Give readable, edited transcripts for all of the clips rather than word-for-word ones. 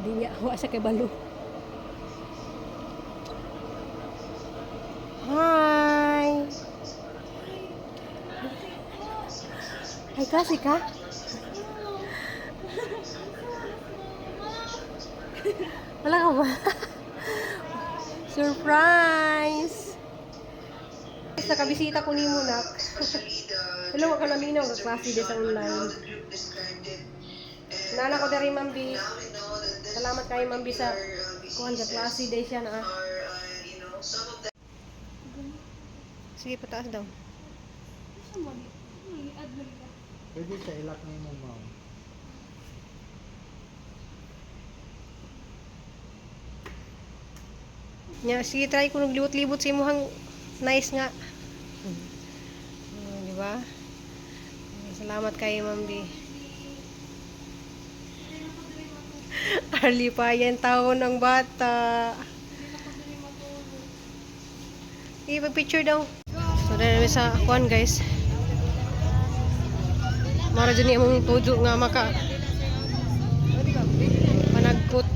Di niya, wa sa kay balo. Hi! Ay, klase ka? Wala ka ba? Surprise! Nakabisita ko ni Munak. Hello, ka naminaw ka klase din sa online. Nana ko diri, Ma'am B. Salamat kayo, Ma'am B, sa kuan sa klase day siya na. Sige, pataas daw. Pwede siya ilak na mo, ma'am. Nya, sige, try ko naglibot-libot sa imuhang nice nga. Di ba? Salamat kayo, Ma'am B. Arly pa yan taon ng bata. Ipag-picture daw. So, dahil namin sa kuan, guys. Mara dyan among tujo nga maka panagkot.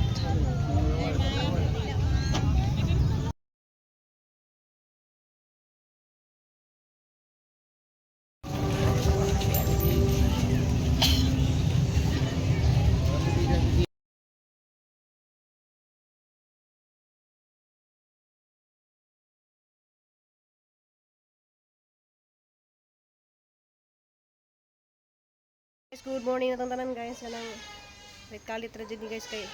Guys, good morning na tanan, guys. Kanang right kalit ra jud ni, guys, kay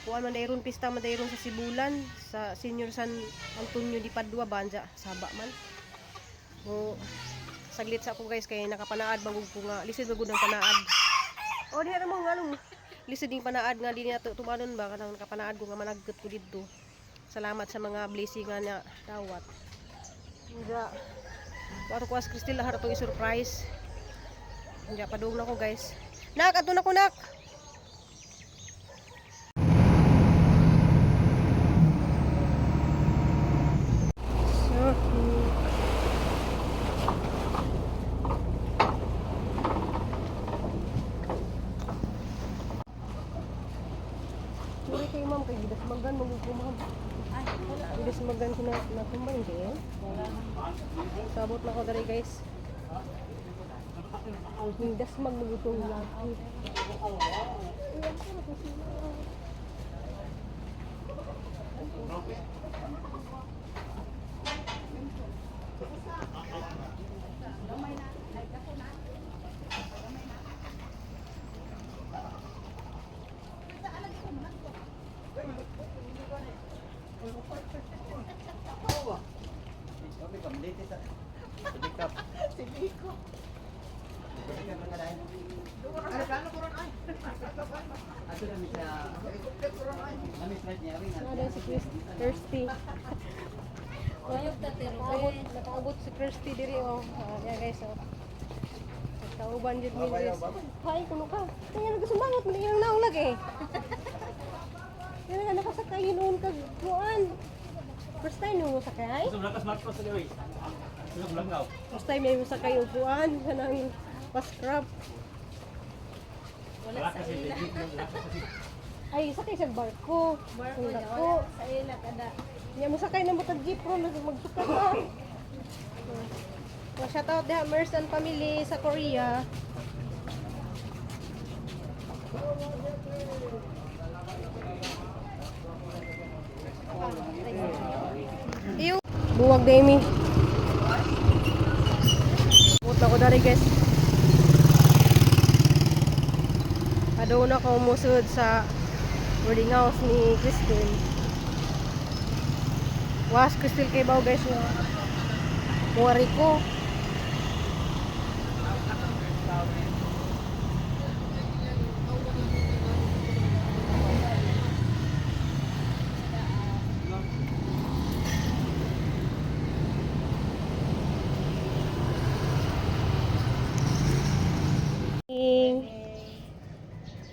kuan man dayron, pista man dayron sa Sibulan sa Senior San Antonio di Padua Banja Saba man. Mo saglit sa ako, guys, kay nakapanaad bagog ko nga lisod bagud ang panaad. Oh, diha na mo ngalong lisod ding panaad nga di niya tumanon ba kanang nakapanaad ko nga managkot ko didto. Salamat sa mga blessing nga na dawat. Nga. Wato ko as Cristel har atong i-surprise. Hindi, padung na ko, guys. Nak, ato na ko, nak. So, Sorry kay ma'am, kay gidasmagan, magug ko, ma'am. Ay, wala. Gidasmagan ko na nakumbay, hindi eh. Sabot na ko dali, guys. Gidasmag magutong laki. Ano si Chris? Kirsty. Nakaabot, nakaabot si Kirsty diri oh. Ah, yan guys oh. Kauban jud mi, guys. Hi, kuno ka. Kaya nagsumangot man iyang naong lagi. Kaya nga nakasakay noon kag kuan. First time mo sakay? First time mo sakay og kuan kanang pa-scrap. Wala sa ila. Ay, sakay sa barko. Barko Ang niya, dako. wala sa ila kada. Nya mo sakay na mo tag jeep ron magsuka ka. Well, shout out diha Merce and family sa Korea. Iyo, buwag demi. Buta ko dari, guys. Ado na ko musud sa boarding house ni Christine. Was Crystal kay baw, guys, nga. Muwari ko.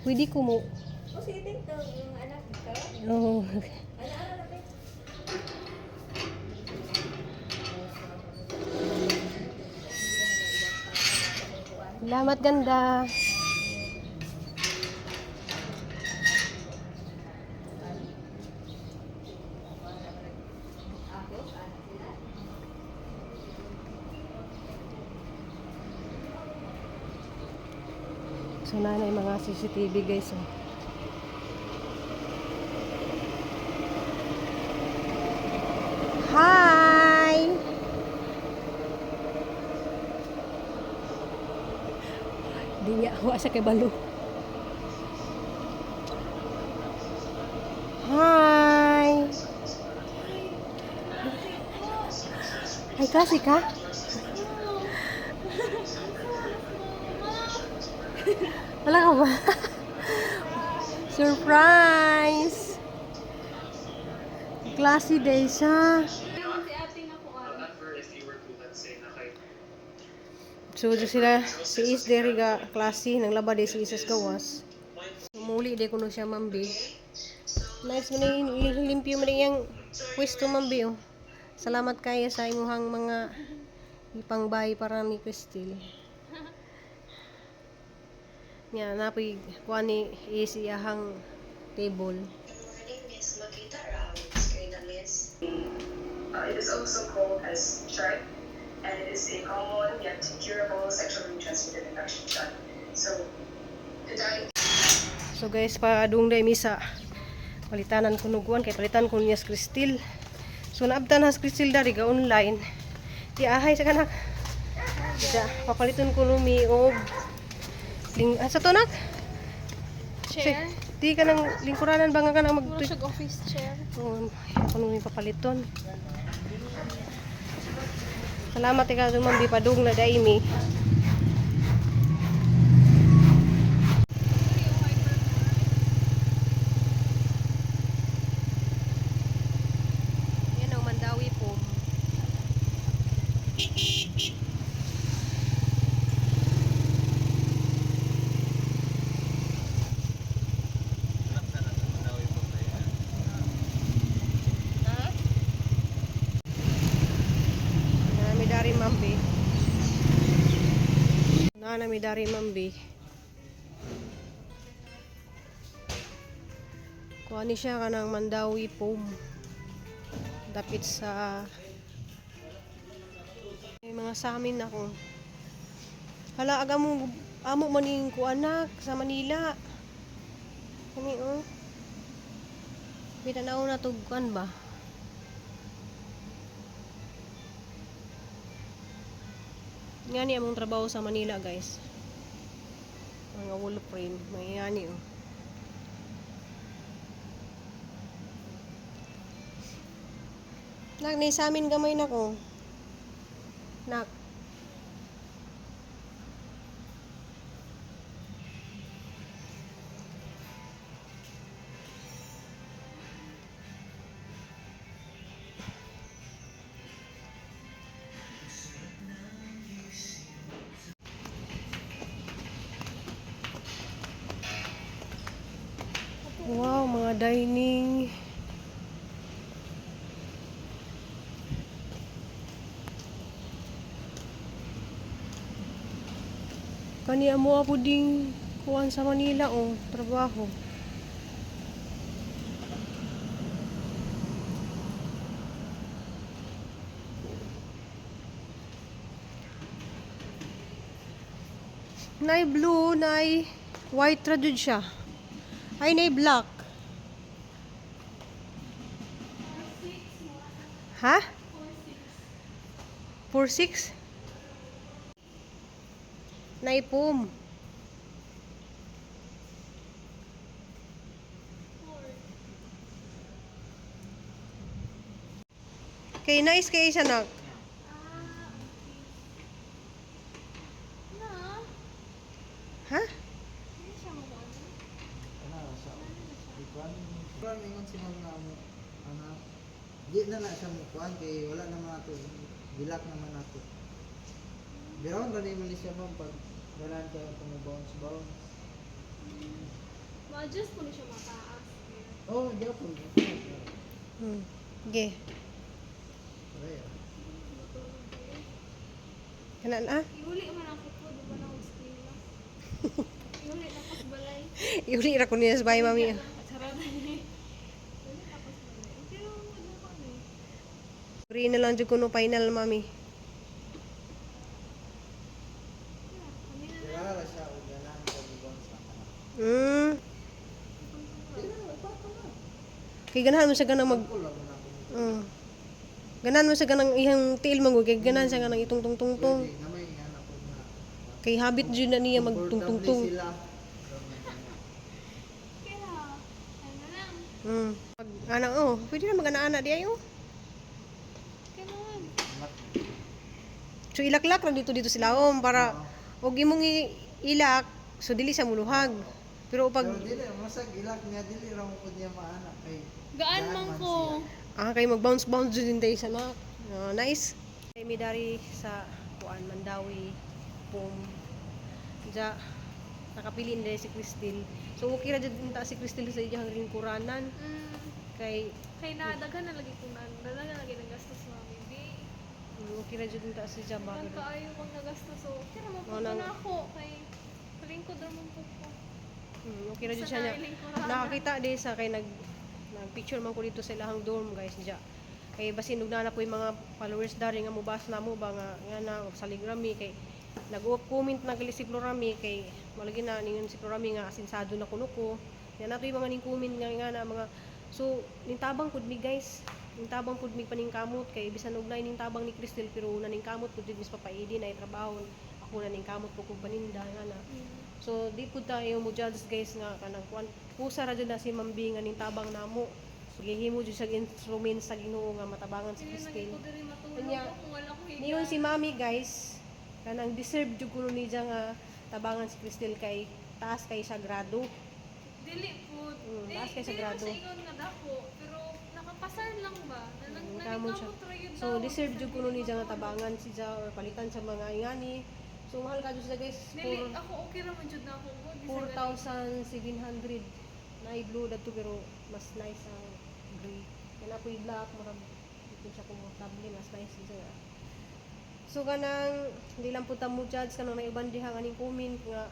Pwede ko mo. O sige, dito, yung anak ko. Oh. Ano, ano, ano? Salamat, ganda. So na yung mga CCTV, guys, oh. Hi! Di niya, wa sa kay balo. Hi! Ay, kasi ka? Wala ka ba? Surprise! Classy day siya. So, di sila, si Is diri ga klase, nang laba di si Isas gawas. Muli di kuno siya mambi. Nice man ni limpyo man iyang pwesto mambi oh. Salamat kayo sa imuhang mga ipangbay para ni Cristel. Nya napoy kuan ni Is iyahang table. Morning, Miss Makita Rao, Miss Karina Miss. It is also called as tripe, and it is a common yet curable sexually transmitted infection. So, to diagnose So guys, padung day misa. Palitanan ko nuguan kay palitan ko niya sa Cristel. So naabtan has Cristel dari ga online. Di ahay sa kanak. Da, papaliton ko numi og ling ah, sa to nak? Chair? Di ka nang lingkuranan ba nga ka nang mag Mura siya office chair. Oo, ako nung papaliton. Salamat ikaw dumambi padung na daimi. Yan ang Mandawi po. Nami dari mambi. Nami dari mambi. Kuha ni siya kanang Mandawi foam. Dapit sa may mga samin ako. Hala aga mo amo maning ko anak sa Manila. Kani oh. Bitanaw na tug kuan ba? Nga ni among trabaho sa Manila, guys. Mga wall frame, may ngani oh. Nak, ni sa amin gamay na ko. Nak. Wow, mga dining. Kani amo ako ding kuan sa Manila oh, trabaho. Nay blue, nay white ra jud siya. Ay, nay black. Ha? 4-6? Naipom. Kay nice kay isa nak. Na, Ha? hindi siya mo ano. Ana sa ikuan. Kuan ingon si ma'am nga mo ana di na na siya mo kuan kay wala naman ato gilak naman ato. Biron ra ni siya ma'am pag ganahan kayo kung bounce bounce. Ma-adjust po ni siya mataas. Oh, gyapon. Okay. Sorry. Kana na. Iuli man ako po, di ba na ako eskwela? Iuli na ako sa balay. Iuli ra ko niya sa bahay mami. Charot. Iuli na ako sa balay. Pero ano ko eh. Free na lang jud kuno final mami. Kami na Wala ra siya og ganahan ka mo bounce Kay ganahan mo siya ganang mag Tungkol lang na ako. Ganahan mo siya ganang iyang tiil man gud, kay ganahan siya ganang itungtong-tungtong. Pwede na may anak ko na. Kay habit jud na niya Comfortable magtungtungtong. sila. Kaya, ano lang. Pag ana oh, pwede na mag-ana-ana di ayo. Kailangan. So ilaklak ra dito dito sila om para og imong ilak so dili siya muluhag. Pero pag Pero dili, masag ilak niya, dili ra mo pud niya maanak kay Gaan man ko. Ah, kay mag-bounce bounce jud din tayo sa nak. Ah, nice. Kay mi dari sa kuan Mandawi pum. Ja nakapili na si Cristel. So okay ra jud unta si Cristel sa iyang lingkuranan kay Kay na, daghan na lagi kung daghan na lagi nagastos mami. Di, okay ra jud unta si Jaba. daghan kaayo pag nagastos. So, kaya mo Mao nang- na ako. Kay, palingkod ra man po ko. Okay ra jud Sa siya niya. nailingkuranan. Nakakita di sa kay nag picture man ko dito sa ilahang dorm guys diya. Kay basin ug na po yung mga followers dari nga mubas na mo ba nga nga na og salig rami kay nag-up comment na gali si Florami kay malagi na ningon si Florami nga asinsado na kuno ko. Yan nato yung mga ning comment nga nga na mga so nintabang pud mi guys. Nintabang pud mi paningkamot kay bisan og naay nintabang ni Cristel pero naningkamot pud jud mis papaidi na trabaho ako naningkamot po kog paninda nga na. So di pud tayo mo judge guys nga kanang kuan kusa ra jud na si Mambi nga nintabang namo. Gihimo jud siya instrument sa Ginoo nga matabangan si Dili lagi Cristel. ko diri matulog Kanya, kung wala ko higa. Ningon si Mami guys, kanang deserve jud kuno niya nga tabangan si Cristel kay taas kay siya grado. Dili po. Taas kay sa dili man grado. siya ingon nga dako, pero nakapasar lang ba? Nanang Kamon siya. naningkamot ra yun So daw. deserve jud kuno Dili niya nga matulog. tabangan si ja or palitan sa mga ingani. So mahal ka jud siya guys. Dili ako okay ra man jud na ako ko. Di sa gani. 4,700 na blue dato pero mas nice ang gray. Kana ako'y black murag di ko siya komportable mas nice siya. So kanang hindi lang po ta mo judge kanang may uban diha nga ning comment nga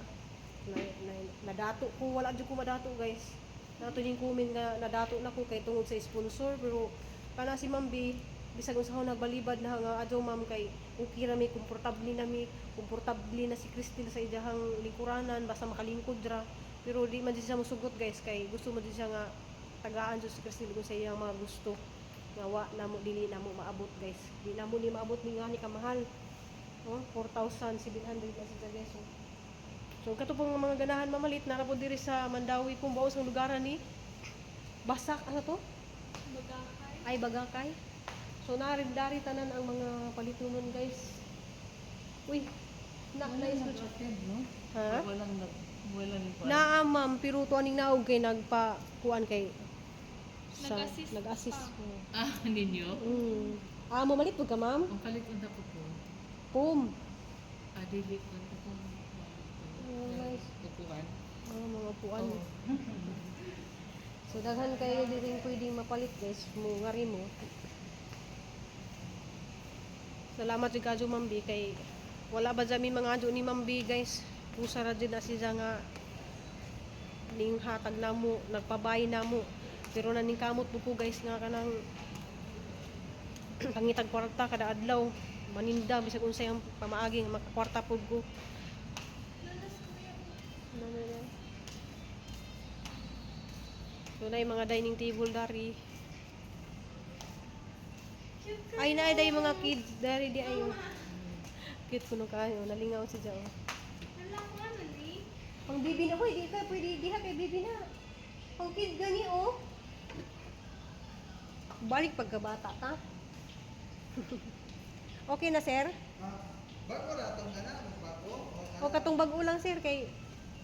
na, na, nadato ko wala jud ko madato guys. Nato ning comment nga nadato na ko kay tungod sa sponsor pero kana si Ma'am B bisag unsa ko nagbalibad na nga adyo ma'am kay okay ra mi komportable na mi komportable na si Cristel sa iyahang lingkuranan basta makalingkod ra pero di man jud siya mosugot guys kay gusto man jud siya nga tagaan jud si Cristel kung sa iyang mga gusto nga wa namo dili namo maabot guys di namo ni maabot ni nga ni kamahal oh 4,700 na siya guys so, so kato pong mga ganahan mamalit nara po diri sa Mandawi kung baos ang lugaran ni Basak ano to Bagakay. ay bagakay. So narin dari tanan ang mga palitunon guys. Uy, na nice ko siya. No? Ha? Walang nag walang Naa ma'am, pero to aning naog kay nagpa kuan kay sa Nag-assist nag-assist. pa. Ah, ninyo? Ah, mamalit po ka ma'am? Ang palit unta po ko. Pum. Ah, dili ko akong Oh, nice. upuan. Ah, mga puan. Oo. So daghan kayo diri pwedeng mapalit guys, mo ngari mo. Salamat jud kadyo Ma'am B kay wala ba jami mga adyo ni Ma'am B guys. Pusa ra jud na siya nga ning hatag namo, nagpabay namo. Pero naningkamot po ko guys nga kanang pangitag kwarta kada adlaw maninda bisag unsay ang pamaagi nga makakwarta pud ko. No, no, no. So na yung mga dining table dari. Ay na day mga kids dari di ayo. Cute kuno kayo, nalingaw si Jao. Hala ko ano ni? Pang bibi na ko, di ka pwede diha kay bibi na. Pang kid gani oh. Balik pagkabata ta. Okay na sir? Ah, bago ra atong gana, bago. O katong bag-o lang sir kay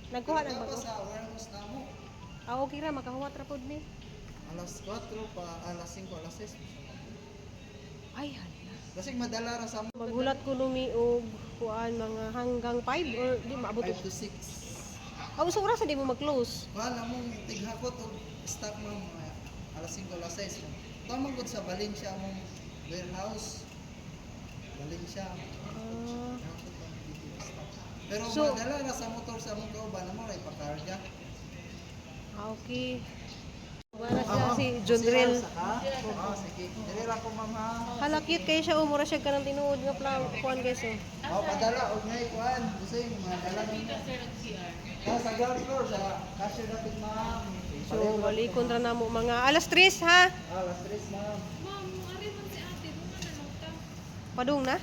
nagkuha ng Tapos bago. sa warehouse na mo. Ah, okay ra makahuwat ra pod ni. Alas 4 pa, alas 5, alas 6. Ay hala. Kasi madala ra sa mo. Magulat ko numi og kuan mga hanggang 5 or di maabot. 5 to 6. Ah, usa oras di mo mag-close. Wala mong tighakot og stock ma'am mga alas 5, alas 6. Tama gud sa Valencia among warehouse. Valencia. Ah. Hakot ang dito stock. Pero So- madala ra sa motor sa among kauban amo ra ipakarga. Ah, okay. Wala siya si John Rel. Oo, sige. Dili ra ko ma'am ha. Hala, cute kayo siya. Umura siya kanang tinuod nga flower. Kuan guys oh. Oh, padala og ngay kuan. Gusto yung madala Dito ninyo. sir ang CR. Ah, sa ground floor sa cashier dapat ma'am. So balikon ra namo mga alas 3 ha. Ah, alas 3, ma'am. Ma'am, ari man si ate, doon na lang ta. Padung na.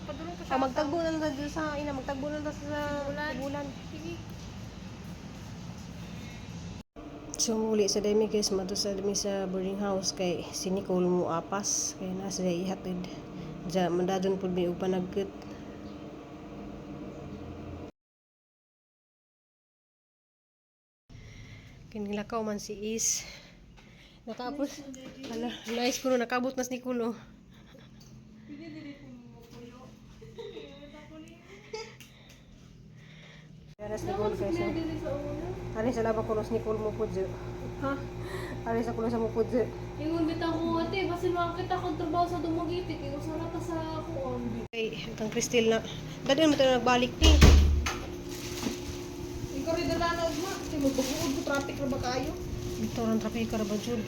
Padulong pa siya. Ah, magtagbo na lang ta dito sa ina, magtagbo na lang ta sa bulan. Sige. So muli sa dami guys, madto sa dami sa boarding house kay si Nicole mo apas kay naa siya ihatid. Diya mandadon pud mi og panagkit. Kinilakaw man si Is. Nakaabot. Hala, nice kuno nakaabot na si Nicole. Oh. Aras Nicole guys. Oh. Ari sa labang kuno si Nicole mo pudyo. Ha? Ari sa kuno sa mo pudyo. Ingon bitaw ko ate, basin makakita kong trabaho sa Dumaguete, kay usa ra ta sa kuon. Ay, ang Cristel na. Dali mo tayo nagbalik ni. Ikaw rin dala na ugma. Kasi magbabuod ko traffic na ba kayo? Dito ang traffic ra ba jud?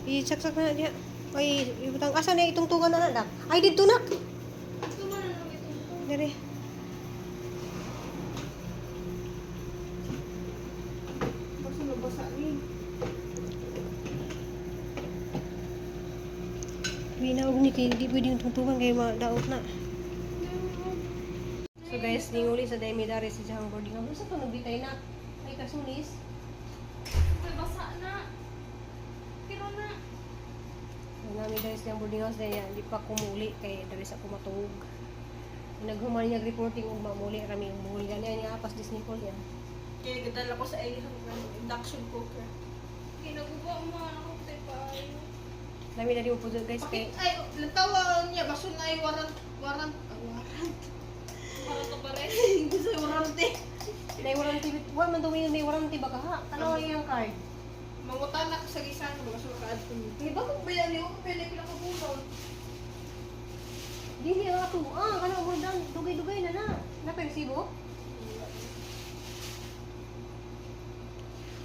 I-saksak na diya. Ay, ibutang asa na itong tungan na nak. Ay didto nak. Ito man na lang itong Dire. Basta mabasa ni. Binaog ni kay di pwede yung tungtungan kay madaot na. So guys, ninguli sa dami dari sa siyang boarding house. Sa tunog bitay na. Ay kasunis. Uy, basa na. Pero na. So, nami dari sa boarding house dahil di pa kumuli kay dari sa kumatuog. Naghuman niya reporting ug mamuli rami ug muli gani niya apas dis Nicole yan. Kaya gadala ko sa iyang induction cooker. Kinaguba mo ako tay paayo. Nami dari mo po guys kay Bakit ay lantawa niya baso na ay warrant warrant ah, warrant. Para to pare. Hindi sa warranty. May warranty, wa man daw may warranty ba ka ha? Tanaw iyang card. Mangutan na ko sa gisan ko baso ka adto. Di ba kung bayan niyo ko pili pila ka bulan. Dili ang ato. Ah, kana mo dan dugay-dugay na na. Napersibo?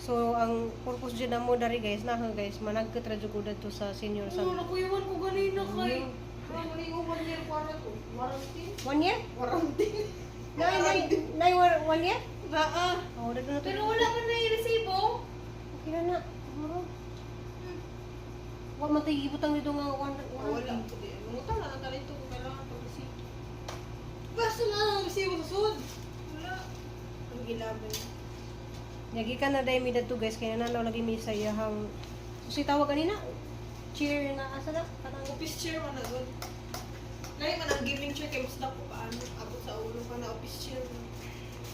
So ang purpose jud namo dari guys na guys managkat ra jud ko dadto sa senior sa Oo, nakuyuan ko ganina kay. Ano ni yung 1 year warrant oh. Warranty? 1 year? Warranty. Nay nay nay 1 year? Naa. Oh, dadto na to. Pero wala man na resibo. Okay na na. Muro. Wa man tay gibutang dito nga one Wala ko di. Mangutan na lang dito kung kailangan pag resibo. Baso na ang resibo sa sud. Wala. Ang gilabay. Yagi ka na dahil mi dadto guys kay nananaw lagi mi sa iyahang so si tawag kanina chair nga asa na kanang Office chair man na gud. Lahi man ang gaming chair kay mas dako paano abot sa ulo pa na office chair man.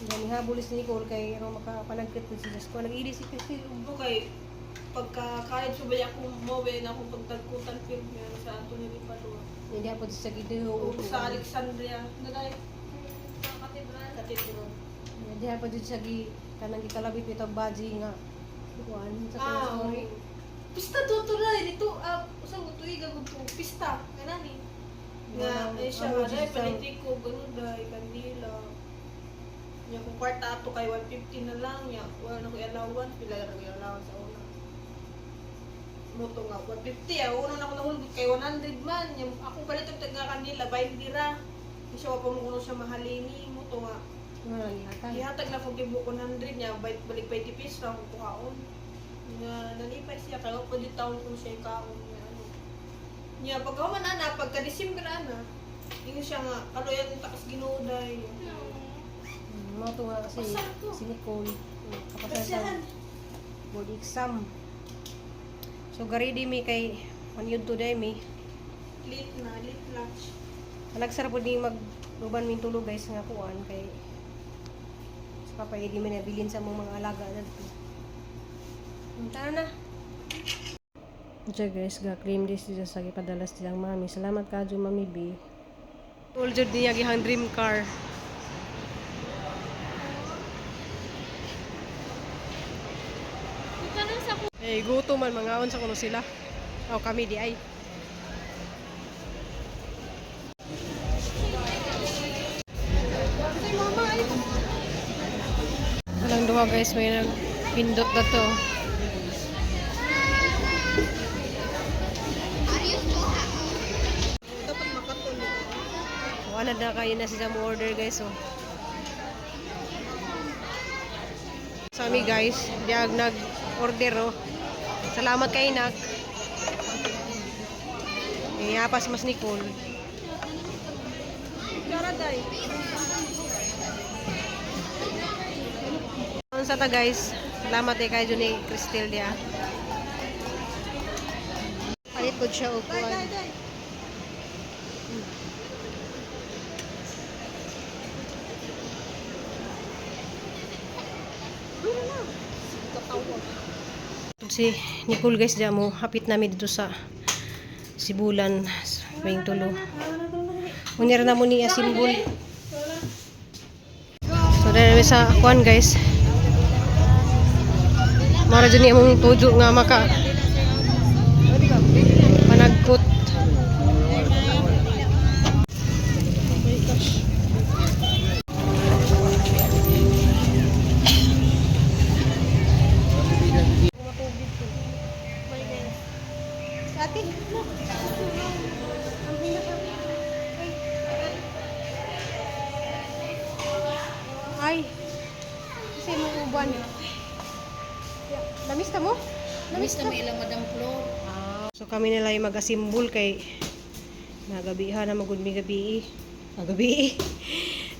Gani habol si Nicole kay ro makapanagkit po si Diyos ko. Nag-ili si Cristel. Okay, pagka kahit subay ako mo na akong pagtagkutan film meron sa Antonio Di Padua. Hindi po sa gido. O sa Alexandria, naday Sa katedral. Cathedral. Hindi po sa gi kanang gikalabit nito baji nga kuan sa Ah, story. oo. Pista to to na dito ah usa mo tuig agud to pista kanani. Nga ay siya Amo nga jud day sa- politiko ganun day kandila. Nya kung kwarta ato kay 150 na lang nya wala na ko allowance pila na ko allowance sa una. Moto nga 150 ah una na ko nahulgot kay 100 man nya ako palit og nga kandila 20 ra. Di siya wa pa mo kuno siya mahalini moto nga Ano lang gihatag. gihatag na ko gibuok 100 niya balik balik 20 pesos ra akong kuhaon. Nga nalipay siya kay wa pa di taon ko siya ikaon nga ano. Niya pagka man ana pagka December ana ingon siya nga kaluyan takas Ginoo day. Mo to nga kasi Pasar to. si Nicole kapasar sa Pasyahan. board exam. So garidi mi kay manyud to day mi. Late na, late lunch. Nagsara po ni mag uban min tulog guys nga kuan kay sa papaidi mi nabilin sa mong mga alaga dadto. Tara na. Diya guys, ga-claim this dito sa gipadalas diyang mami. Salamat ka Mami B. All jud niya gihang dream car. Ikaw na sa Eh, guto man mangaon sa kuno sila. O kami di ay. Walang duha guys, may nagpindot na to. Dapat makatulog. Wala na kayo na sila mo order guys oh. Sa ami guys, diag nag order oh. Salamat kay Nak. Iyapas mas Nicole. Chara day. Unsa ta guys? Salamat eh kay Juni Cristel dia. Palit po siya og Day, kuan. day, day. Si Nicole guys diya mo hapit nami dito sa Sibulan, Wing Tulo. Unyar na mo niya simbol. So dahil sa kuan guys. Mara dyan among tujo nga maka panagkot. Ate. Ay. Kasi mo uban. Namis ta mo? Miss na may ilang Madam Flor. So kami nila yung mag-asimbol kay nagabiha na magud mi gabi. Ah, gabi.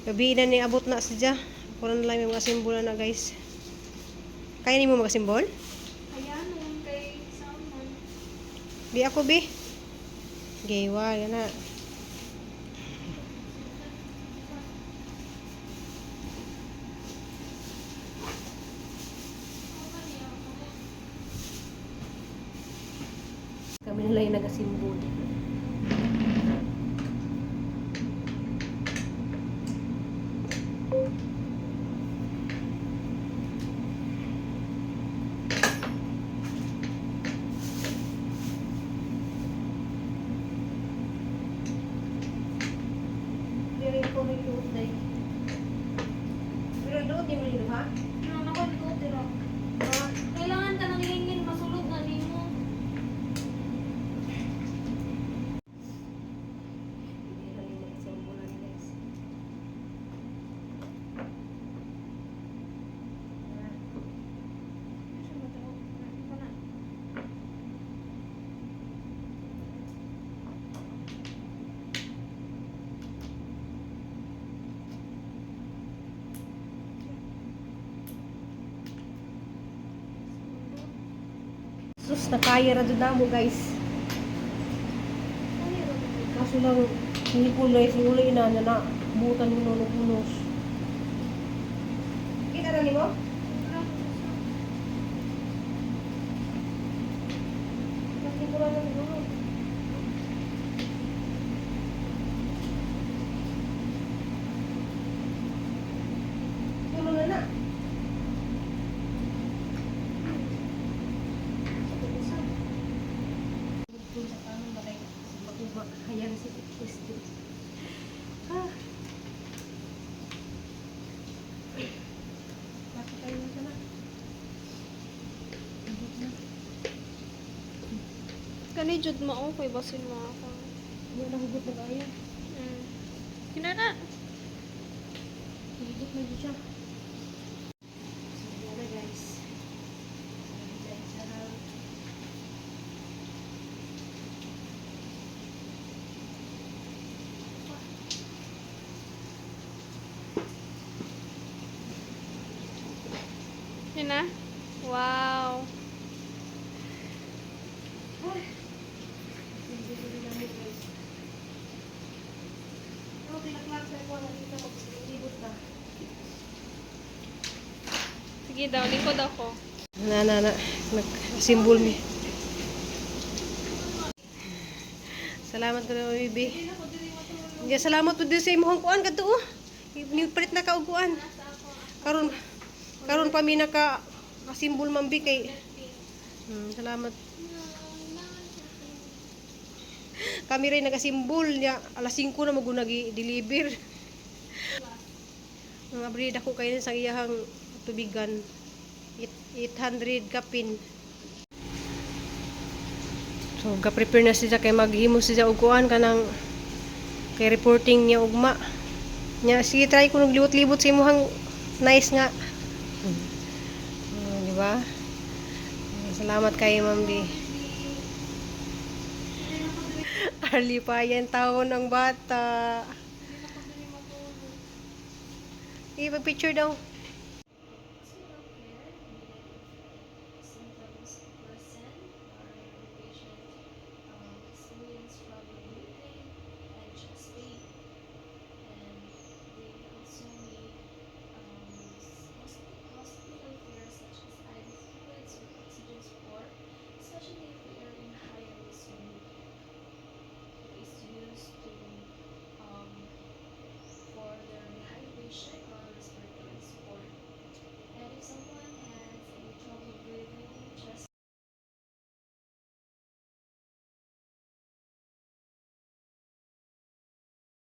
Gabi na ni abot na siya. Ako na lang yung mag-asimbol na guys. Kaya nimo mag-asimbol? Ayan, nung kay Salmon. Bi ako bi. Gaywa, yan na. Kami nila yung nag-asimbol. Pero ko may luot na Pero luot ni mo nilo, ha? Ano na ko dito dira. Kailangan ka ng lingin masulod na nimo. Hindi na yung nag-asimbolan, guys. Sus, nakaya ra jud namo, guys. Kaso lang, hindi ko na uli na na na butan mo nung punos. Kita na nimo? Kasi ko lang ang dulo. Tulo na na. Ayan si Christy. Ah. Bakit tayo na na? Kani jud mao kay basin mo ako. Hindi na hugot na kaya. Kinana. Hugot na dyan siya. So, yan na guys. Yun na. Wow. Sige daw, lingkod ako. Na na na nag-symbol mi. Salamat ko na baby. Ya, salamat po din sa imong kuan kadto oh. Nipalit na ka og kuan. Karon karon pa mi naka asimbol man bi kay. Salamat. Kami rin nagasimbol niya alas 5 na magunag deliver. Mga abri dako kayo sa iyahang tubigan. 800 kapin. So ga-prepare na siya kay maghimo siya og kuan kanang kay reporting niya ugma. Nya sige try ko naglibot-libot sa imong nice nga. Oh, di ba? Salamat kay Ma'am B. Arli pa yan taon ang bata. Ipag-picture daw.